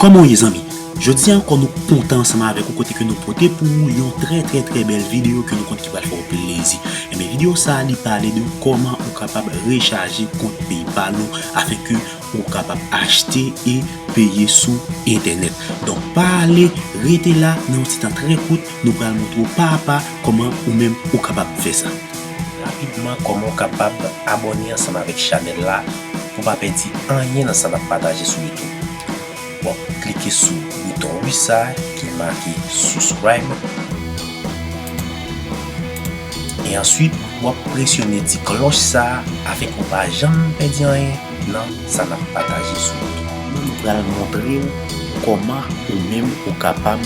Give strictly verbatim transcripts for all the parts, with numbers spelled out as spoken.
Kòman w ye, zanmi? Jodi a ankò nou kontan ansanm avèk ou kote ke nou pote pou ou yon trè trè trè bèl videyo ke nou konn ki pral fè w plezi. Enben, videyo sa a li pale de kòman ou kapab rechaje kont PayPal ou afenke ou kapab achte e peye sou entènèt. Donk, pa ale, rete la, nan yon ti tan trè kout, nou pral montre w pa a pa kòman ou menm ou kapab fè sa. Rapidman, kòman w kapab abòne ansanm avèk chanèl la pou w pa pèdi anyen nan sa n ap pataje sou YouTube. W ap klike sou bouton wouj sa a ki make subscribe. E answit, w ap presyone ti klòch sa a afenke w pa janm pèdi anyen nan sa n ap pataje sou YouTube. Nou pral montre w kòman ou menm ou kapab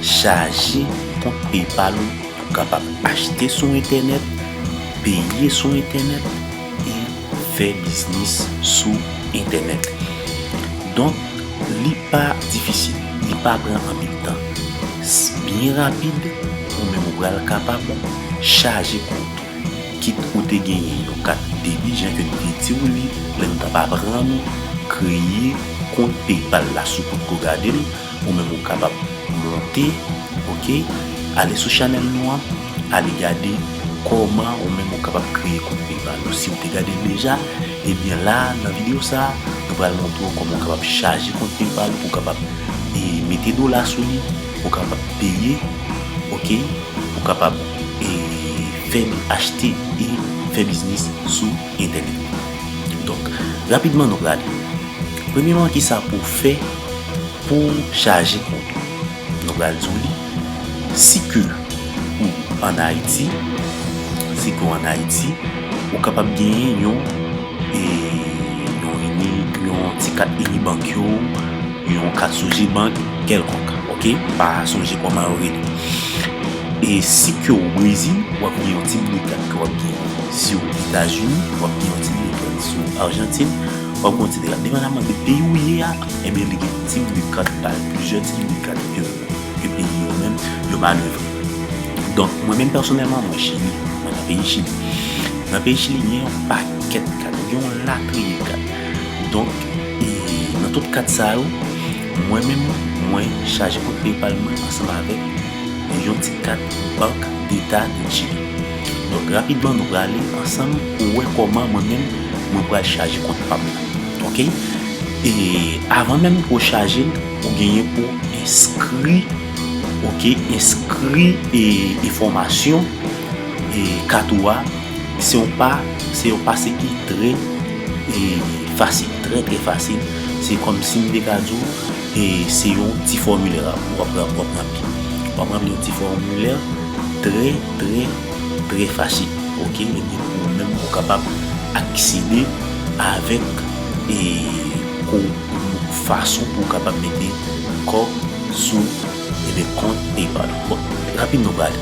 chaje kont PayPal ou pou w kapab achte sou entènèt, peye sou entènèt e fè biznis sou entènèt. Donk, li pa difisil, li pa pran anpil tan. S-, byen rapid, ou menm ou pral kapab chaje kont ou. Kit ou te genyen yon kat debi, jan ke nou te di w li, lè nou t ap aprann ou kreye kont PayPal la, si w potko gade l, ou menm ou kapab monte, oke, ale sou chanèl nou an, ale gade kòman ou menm ou kapab kreye kont PayPal ou. Si w te gade l deja, ebyen la, nan videyo sa a, nou pral montre w kòman w kapab chaje kont PayPal pou w kapab, e, mete dola sou li, pou w kapab peye, oke, pou w kapab, e, fè achte e fè biznis sou entènèt. Donk, rapidman nou prale. Premyèman, kisa pou w fè pou w chaje kont ou? Nou pral di w li. Si ke ou ann Ayiti, si ke w ann Ayiti, ou kapab genyen yon, e, yon ini, yon ti kat Unibank yo, yon kat Sogebank kèlkonk, oke? Pa sonje kòman yo rele. E si ke w Brezil, w ap gen yon tip de kat ke w ap genyen. Si w Etazini, w ap gen yon tip de kat. Si w Ajantin, w ap gen yon tip de kat. Depandaman de peyi w ye a, ebyen, li gen tip de kat pa l, plizyè tip de kat ke, ke peyi yo menm, yo manevre. Donk, mwen menm pèsonèlman, mwen Chili. Mwen nan peyi Chili. Nan peyi Chili, gen yon pakèt kat, gen yon latriye kat. Donk, e, nan tout kat sa yo, mwen menm, mwen chaje kont PayPal mwen ansanm avèk yon ti kat Bank Deta de Chili. Donk, rapidman, nou prale ansanm pou wè kòman mwen menm, mwen pral chaje kont pa m nan. Oke? E avan menm pou w chaje l, ou genyen pou w enskri, oke, enskri, e, enfòmasyon, e, kat ou a. Se yon pa, se yon pase ki trè, e, fasil, trè, trè fasil. Se kòmsi m te ka di w, e, se yon ti fòmilè w ap, w ap ranpli. W ap ranpli yon ti fòmilè trè, trè, trè fasil. Oke? Ebyen, pou ou menm, ou kapab aksede avèk, e, kou-, fason pou w kapab mete kòb sou, ebyen, kont PayPal. Bon, rapid nou prale.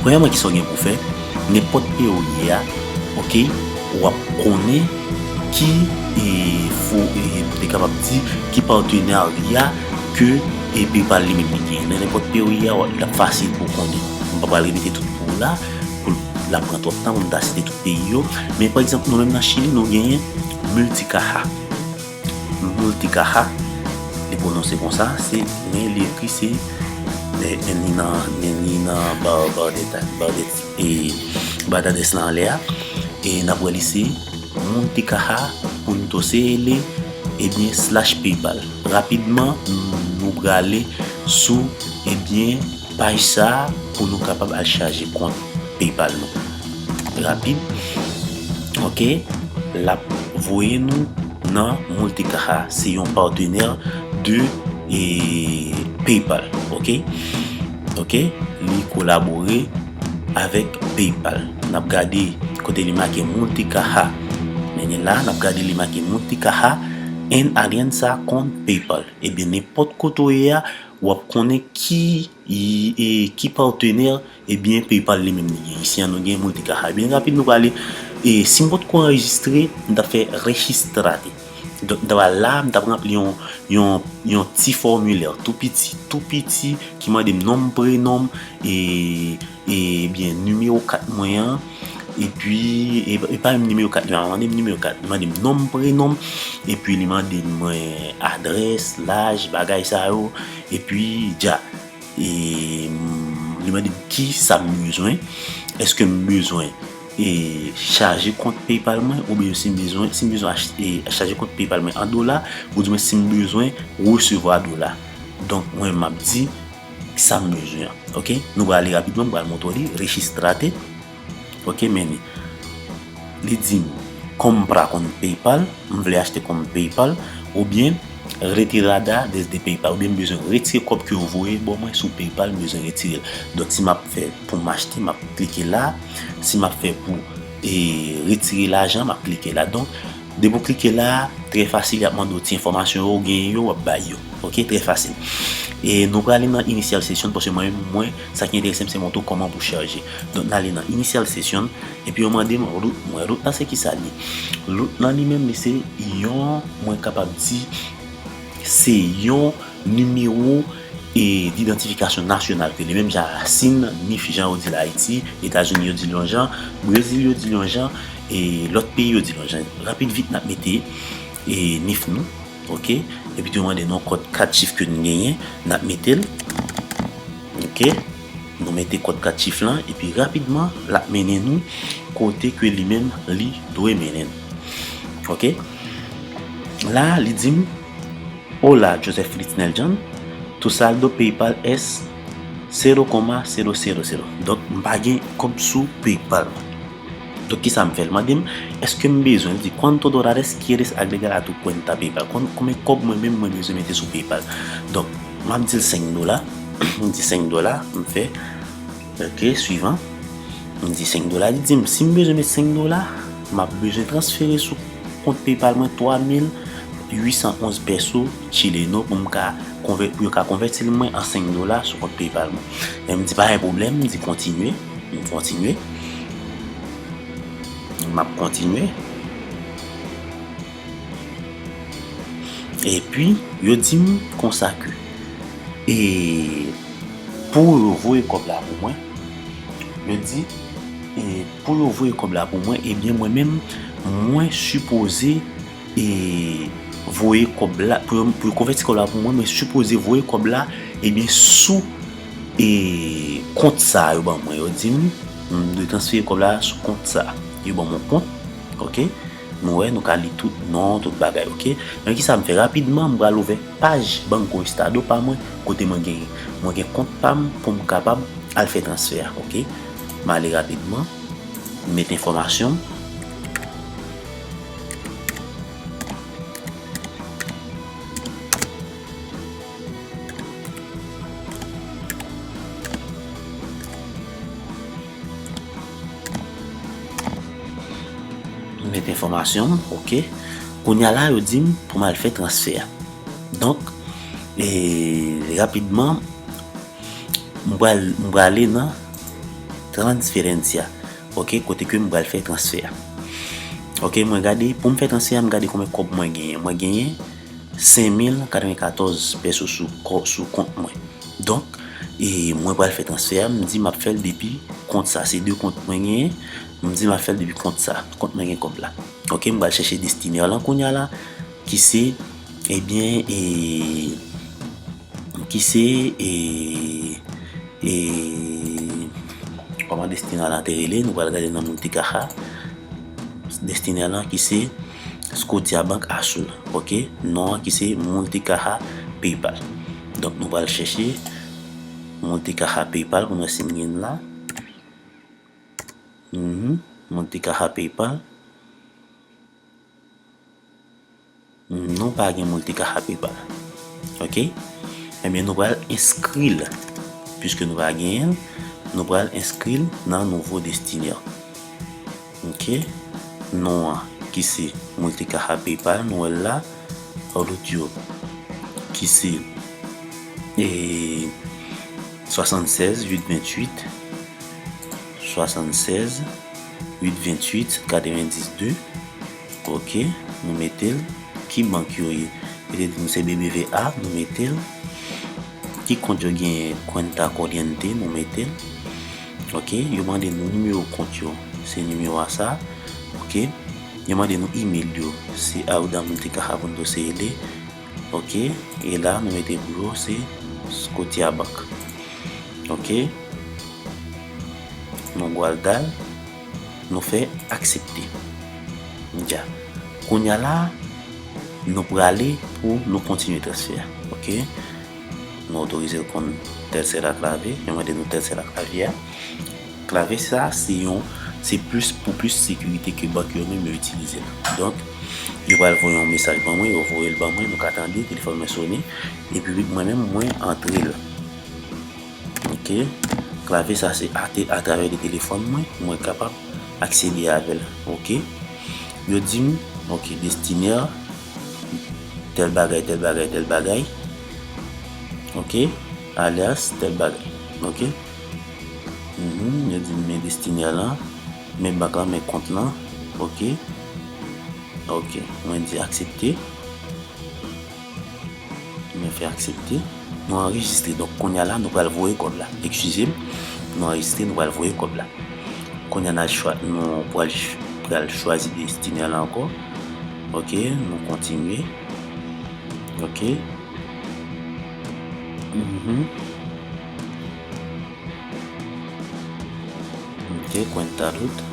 Premyèman, kisa w gen pou w fè? Nenpòt peyi w ye a, oke, w ap konnen ki, e, fo, e, m te kapab di, ki patenarya ke, e, PayPal li menm li genyen. Nan nenpòt peyi w ye a, w ap, l ap fasil pou w konnen. M pa pral repete tout pou w la, pou l ap pran twòp tan pou m ta site tout peyi yo. Men, pa egzanp, nou menm nan Chili, nou genyen Multicaja. Multicaja, li pwononse konsa, se, men li ekri se, men, men li nan, men li nan ba, ba deta, ba de, e, ba dadès lan anlè a. E n ap wè li se multicaja punto cl, ebyen, slash PayPal. Rapidman, nou, nou prale sou, ebyen, paj sa a pou nou kapab al chaje kont PayPal nou. Rapid. Oke. L ap voye nou nan Multicaja. Se yon patenè de, e, PayPal. Oke. Oke. Li kolabore avèk PayPal. N ap gade kote li make Multicaja. Men la, n ap gade li make Multicaja en alianza con PayPal. Ebyen, nenpòt kote w ye a, w ap konnen ki, e, ki patenè, ebyen, PayPal li menm li gen. Isi a, nou gen Multicaja. Byen rapid, nou prale, e, si m potko anrejistre, m t ap fè registrate. Donk, m t ap al la, m t ap ranpli yon, yon, yon ti fòmilè tou piti, tou piti, ki mande m non m, prenon m, e, ebyen, nimewo kat mwen an, Epi, e, e pa menm nimewo kat li pa mande m, nimewo kat, li mande m non m, prenon m, epi li mande m, mwen, adrès, laj, bagay sa yo, epi dja. E, m, li mande m ki sa m bezwen, èske m bezwen, e, chaje kont PayPal mwen, oubyen si m bezwen, si m bezwen ach-, e, chaje kont PayPal mwen an dola, oudimwen si m bezwen resevwa dola. Donk, mwen, m ap di sa m bezwen an. Oke? Nou prale rapidman, m pral montre w li, rejistrate. Oke, men li. Li di m, compra con PayPal, m vle achte con PayPal, oubyen retirada desde PayPal, oubyen m bezwen retire kòb ke yo voye ban mwen sou PayPal, m bezwen retire l. Donk, si m ap fè pou m achte, m ap klike la. Si m ap fè pou, e, retire lajan, m ap klike la. Donk, depi w klike la, trè fasil, y ap mande w ti enfòmasyon yo, w genyen yo, w ap bay yo. Oke, trè fasil. E nou prale nan initial session, paske mwen menm, mwen, sa ki enterese m, se montre w kòman pou chaje. Donk, n ale nan initial session, epi yo mande m root mwen. Root la, se ki sa l ye? Root lan li menm, li se yon, mwen kapab di, se yon nimewo e didantifikasyon nasyonal ke li menm jan a sin, nif jan yo di l Ayiti, Etazini yo di l yon jan, Brezil yo di l yon jan, e lòt peyi yo di l yon jan. Rapid vit n ap mete e nif nou, oke? Epi tou yo mande nou kòd kat chif ke n genyen, n ap mete l, oke? Nou mete kòd kat chif lan, epi rapidman, l ap mennen nou kote ke li menm li dwe mennen n. Oke? La, li di m, Hola, Joseph Fritznel John. Tu saldo PayPal es cero coma cero cero cero. Donk, m pa gen kòb sou PayPal mwen. Donk, kisa m fè? L mande m, èske m bezwen, li di, "Cuántos dólares quieres agregar a tu cuenta PayPal?" Kon-, konbyen kòb mwen menm mwen bezwen mete sou PayPal? Donk, m ap di l senk dola. M di senk dola, m fè, oke, suivant. M di senk dola, li di m, si m bezwen met senk dola, m ap bezwen transfere sou kont PayPal mwen twa mil uit san onz peso chileno pou m ka konvè-, pou yo ka konvèti l mwen an senk dola sou kont PayPal mwen. Men m di pa gen pwoblèm, m di kontinye, m kontinye. M ap kontinye. Epi, yo di m konsa ke, e, pou yo voye kòb la pou mwen, yo di, e, pou yo voye kòb la pou mwen, ebyen, mwen menm, mwen sipoze, e, voye kòb la, pou yo, pou yo konvèti kòb la pou mwen, mwen sipoze voye kòb la, ebyen, sou, e, kont sa a yo ban mwen. Yo di m, m dwe transfere kòb la sou kont sa a. Yo ban m yon kont, oke? Nou wè, nou ka li tout non, tout bagay, oke? Men kisa m fè? Rapidman, m pral ouvè paj Banco Estado pa mwen, kote mwen gen, mwen gen kont pa m pou m kapab al fè transfè a, oke? M ale rapidman, m met enfòmasyon m. M met enfòmasyon m, oke. Kounye a la, yo di m pou m al fè transfè a. Donk, e, rapidman, m pral, m prale nan transferencia. Oke, kote ke m pral fè transfè a. Oke, mwen gade, pou m fè transfè a, m gade konbyen kòb mwen genyen. Mwen genyen senk mil katrevenkatòz peso sou kò-, sou kont mwen. Donk, e mwen pral fè transfè a, m di m ap fè l depi kont sa. Se de kont mwen genyen, m di m ap fè l depi kont sa. Kont mwen gen kòb la. Oke, m pral chèche destinè lan kounye a la, ki se, ebyen, e, ki se, e, e, kòman destinè lan te rele, nou pral gade nan Multicaja. Destinè lan ki se Scotiabank Azul, oke? Non an ki se Multicaja PayPal. Donk, nou pral chèche Multicaja PayPal pou nou wè si m gen l la. Mhm. Multicaja PayPal. Nou pa gen Multicaja PayPal. Oke? Ebyen, nou pral enskri l. Piske nou pa genyen l, nou pral enskri l nan nouvo destinè. Oke? Non an, ki se Multicaja PayPal, nou wè l la. Root yo, ki se, e, swasannsèz uit ventuit, swasannsèz uit ventuit katrevendis de. Oke, nou mete l. Ki bank yo ye? Yo te di nou se B B V A, nou mete l. Ki kont yo genyen? Cuenta corriente, nou mete l. Oke, yo mande nou nimewo kont yo. se nimewo a sa. Ok. Yo mande nou email yo, se aruda multicaja punto cl. Ok. E la, nou mete pou yo, se Scotiabank. Ok. Nou pral dal, nou fè aksepte. Dja. Kounye a la, nou prale pou nou kontinye transfè a. Ok. Nou otorize l konn Telcel ak Clave. Yo mande nou Telcel ak Clave a. Clave sa, se yon, se plis pou plis sekirite ke bank yo menm yo itilize l. Donk, yo pral voye yon mesaj ban mwen, yo voye l ban mwen, nou ka tande, telefòn mwen sonnen, epi mwen menm, mwen antre l. Ok. Clave sa, se ate-, atravè de telefòn mwen, mwen kapab aksede avè l. Ok. Yo di m, ok, destinè, tel bagay, tel bagay, tel bagay. Ok. Alias, tel bagay. Ok. Mhm, yo di m men destinè lan, men bank lan, men kont lan. Ok. Ok. Mwen di aksepte. Mwen fè aksepte. Nou anrejistre. Donk, kounye a la, nou pral voye kòb la. Eskize m. Nou anrejistre, nou pral voye kòb la. Kounye a, n al chwa-, nou pral ch-, pral chwazi destinè lan ankò. Ok, nou kontinye. Ok. Mhm. Ok, cuenta rota.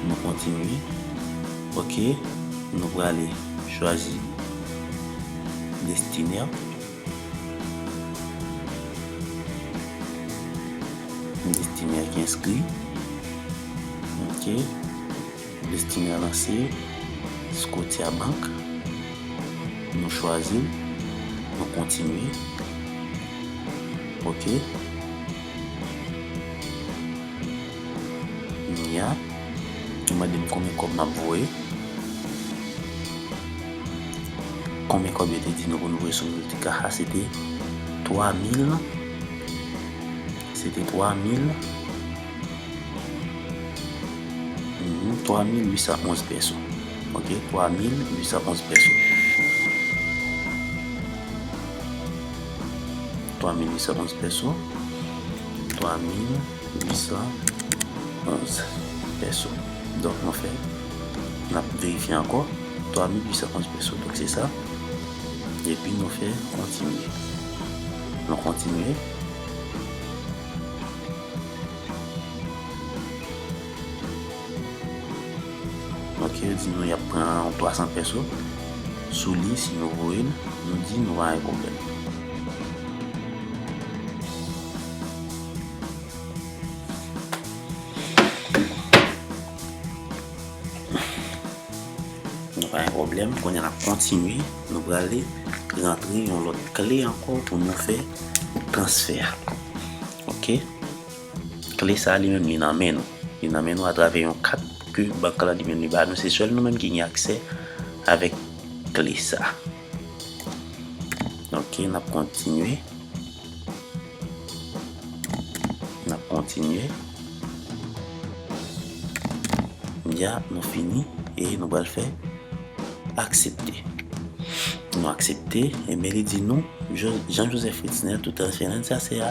Nou kontinye. Ok, nou prale chwazi destinè. Destinè ki enskri. Ok. Destinè lan se Scotiabank. Nou chwazi l. Nou kontinye. Ok. Kounye a, yo mande m konbyen kòb m ap voye. Konbyen kòb yo te di nou pou nou voye sou Multicaja? Se te twa mil. Se te twa mil. Mhm, twa mil uit san onz pèso. Ok, twa mil uit san onz pèso. Twa mil uit san onz pèso. Twa mil uit san onz pèso. Donk, nou fè, n ap verifye ankò. Twa mil uit san onz pèso. Donk, se sa. Epi, nou fè kontinye. Nou kontinye. Ok, yo di nou y ap pran twa san pèso sou li si nou voye l. Nou di nou pa gen pwoblèm. Nou pa gen pwoblèm. Kounye a n ap kontinye. Nou prale rantre yon lòt kle ankò pou nou fè transfè a. Ok. Kle sa a li menm li nan men nou. Li nan men nou atravè yon kat ke bank lan li menm li ba nou. Se sèl nou menm ki gen aksè avèk kle sa a. Ok, n ap kontinye. N ap kontinye. Ya, nou fini e nou pral fè aksepte. Nou aksepte, ebyen li di nou, Jo-, Jean Joseph Fritznel, tu transferencia se ha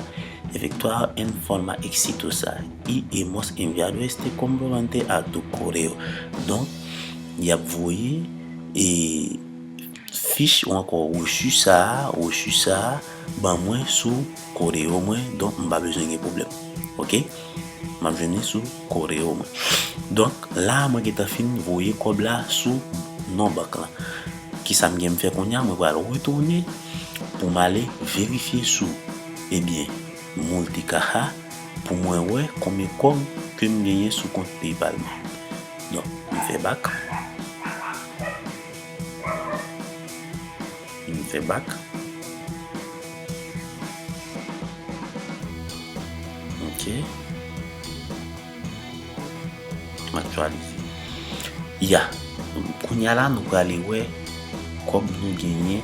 efectuado en forma exitosa y hemos enviado este comprobante a tu correo. Donk, y ap voye e fich ou ankò reçu sa a, reçu sa a, ban mwen sou correo mwen, donk m pa bezwen gen pwoblèm. Ok? M ap jwenn li sou correo mwen. Donk, la a mwen gentan fin voye kòb la sou non bank lan. Kisa m gen m fè kounye a? Mwen pral retounen pou m ale verifye sou, ebyen, Multicaja pou mwen wè konbyen kòb ke m genyen sou kont PayPal mwen. Donk, m fè back. M fè back. Ok. M aktyalize. Ya. Kounye a la, nou prale wè kòb nou genyen,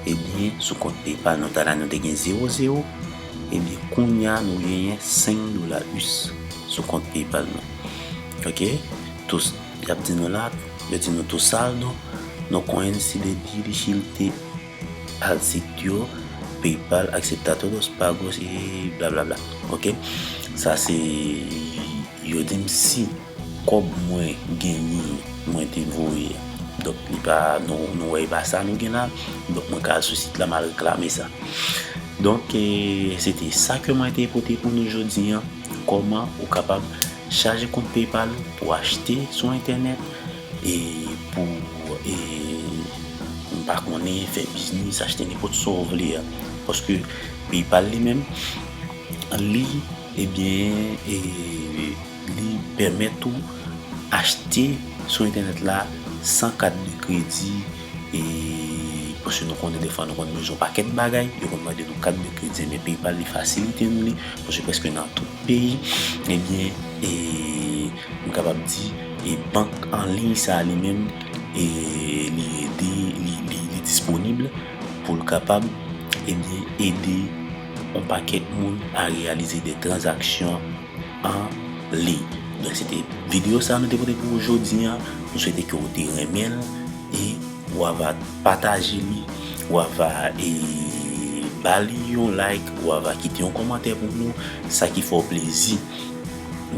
ebyen, sou kont PayPal nou. Talè nou te gen zewo zewo, ebyen, kounye a, nou genyen senk dola U S sou kont PayPal nou. Ok? Tou, y ap di nou la, yo di nou tu saldo no coincide dirigirte al sitio PayPal acepta todos pagos e blablabla. Ok? Sa se, yo di m si kòb mwen genyen, mwen te voye. Donk, li pa, nou, nou wè, e pa sa nou gen la. Donk, mwen ka al sou sit la, m al reklame sa. Donk, e, se te sa ke mwen te pote pou nou jodi an. Kòman ou kapab chaje kont PayPal ou pou achte sou entènèt e pou, e, m pa konnen, fè biznis, achte nenpòt sa w vle a. Paske PayPal li menm, li, ebyen, e, li pèmèt ou achte sou entènèt la san kat de kredi, e, paske nou konnen defwa nou konn bezwen yon pakèt bagay, yo konn mande nou kat de kredi, men PayPal li fasilite nou li, paske prèske nan tout peyi, ebyen, e, m kapab di, e, bank an liy sa a li menm, e, li ede, li, li, li disponib pou l kapab, ebyen, ede yon pakèt moun a reyalize de tranzaksyon an liy. Donk, se te videyo sa a nou te pote pou ou jodi an. Nou swete ke w te renmen l e w ava pataje li, w ava, e, ba li yon like, w ava kite yon kòmantè pou nou, sa ki fè w plezi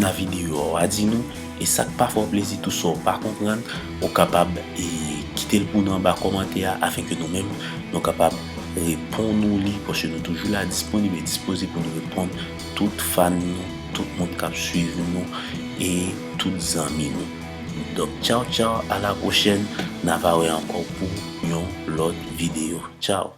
nan videyo a, w a di nou. E sa k pa fè w plezi tou, sa w pa konprann, ou kapab, e, kite l pou nou anba kòmantè a, afenke nou menm, nou kapab reponn ou li, paske nou toujou la disponib e dispoze pou nou reponn tout fan nou, tout moun k ap swiv nou, e tout zanmi nou. Donk, tchaw, tchaw, a la pwochèn, n a va wè ankò pou yon lòt videyo. Tchaw!